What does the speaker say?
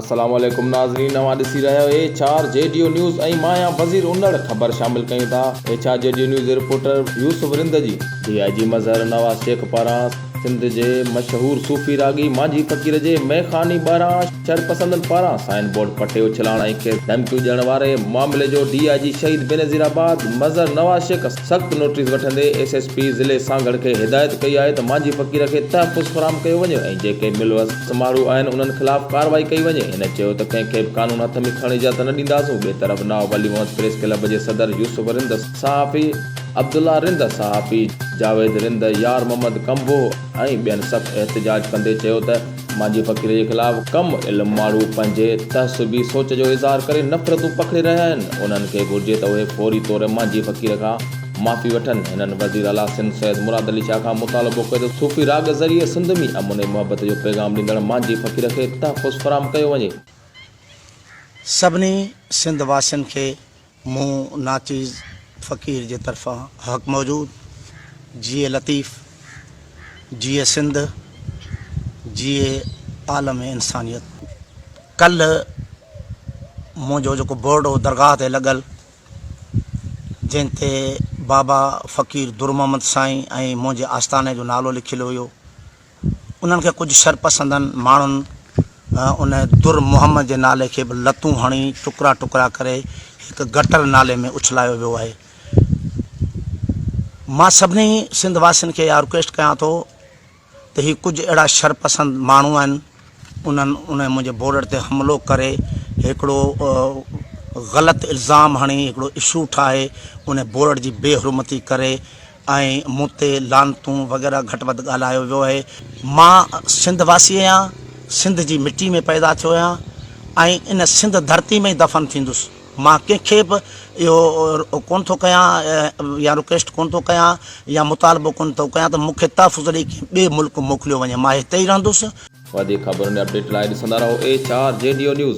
السلام عليڪم ناظرين اوهان ڏسي رهيا آهيو H R G D O news ۽ مان آهيان وزير انڙ خبر شامل ڪيون ٿا H R G D O news جي رپورٽر يوسف رند جي ڊي I جي مظهر نواز شيخ پاران سنڌ جي مشهور صوفي راڳي مانجهي فقير جي مئخاني ٻاهران شرپسندن پاران سائن بورڊ پٽي اڇلائڻ ۽ کيس ڌمڪيون ڏيڻ واري معاملي جو ڊي I جي شهيد بينظيرآباد مظهر نواز شيخ سخت نوٽيس وٺندي ايس ايس پي ضلعي سانگهڙ کي هدايت ڪئي آهي ته مانجهي فقير کي تحفظ فراهم ڪيو وڃي ۽ جيڪي ملوث ماڻهو آهن انهن خلاف ڪارروائي ڪئي وڃي. هن چيو ته ڪنهن کي به قانون هٿ ۾ کڻڻ اجازت نه ڏينداسون. ٻئي طرف نواب ولي محمد پريس ڪلب جي صدر يوسف رند، صحافي عبدالله رند، صحافي جاويد رند، يار محمد ڪمبوه ۽ ٻين سخت احتجاج ڪندي چيو ته مانجهي فقير جي خلاف ڪم علم ماڻهو پنهنجي تعصبي سوچ جو اظهار ڪري نفرتون پکڙي رهيا آهن، انهن کي گهرجي ته اهي فوري طور مانجهي فقير کان معافي وٺن. هنن وزير اعليٰ سنڌ سيد مراد علي شاهه کان مطالبو ڪيو ته صوفي راڳ ذريعي سنڌ ۾ امن ۽ محبت جو پيغام ڏيندڙ مانجهي فقير کي تحفظ فراهم ڪيو وڃي. سڀني سنڌ واسين کي مون ناچيز فقير جي طرفان حق موجود، جيئي لطيف، جيئي سنڌ، جيئي عالم انسانيت. ڪلهه منهنجو جيڪو بورڊ هو درگاهه تي لڳل، جنهن تي بابا فقير در محمد سائين ۽ منهنجي آستاني جو نالو لکيل هيو، انهن کي ڪجهه شرپسندن ماڻهن ان در محمد جي نالي کي به لتون هڻي ٽڪرا ٽڪرا ڪري هڪ گٽر نالي ۾ اڇلايو ويو آهي. مان سڀني سنڌ واسين کي اها رڪويسٽ ڪيان ٿو ته هي ڪجهه اهڙا شرپسند ماڻهو آهن انهن ان منهنجي بورڊ تي حملو ڪري هڪڙو غلط الزام هڻي هڪڙو اشو ٺاهي ان بورڊ جي بي حرمتي ڪري ۽ مون تي لعنتون وغيره گهٽ وڌ ڳالهايو ويو آهي. مان سنڌ واسي آهيان، سنڌ جي مٽي ۾ پيدا ٿيو آهيان ۽ ان سنڌ ڌرتي ۾ ئي دفن ٿيندس. مان ڪنهن کي به اهو ڪونه ٿو ڪيان يا رڪويسٽ ڪونه ٿو ڪيان يا مطالبو ڪونه ٿو ڪيان ته مون کي تحفظ ڏئي ڪنهن ٻئي ملڪ موڪليو وڃي، مان هتي ئي رهندس. وڌيڪ خبرن ۽ اپڊيٽ لاء ڏسندا رهو H R G D O news.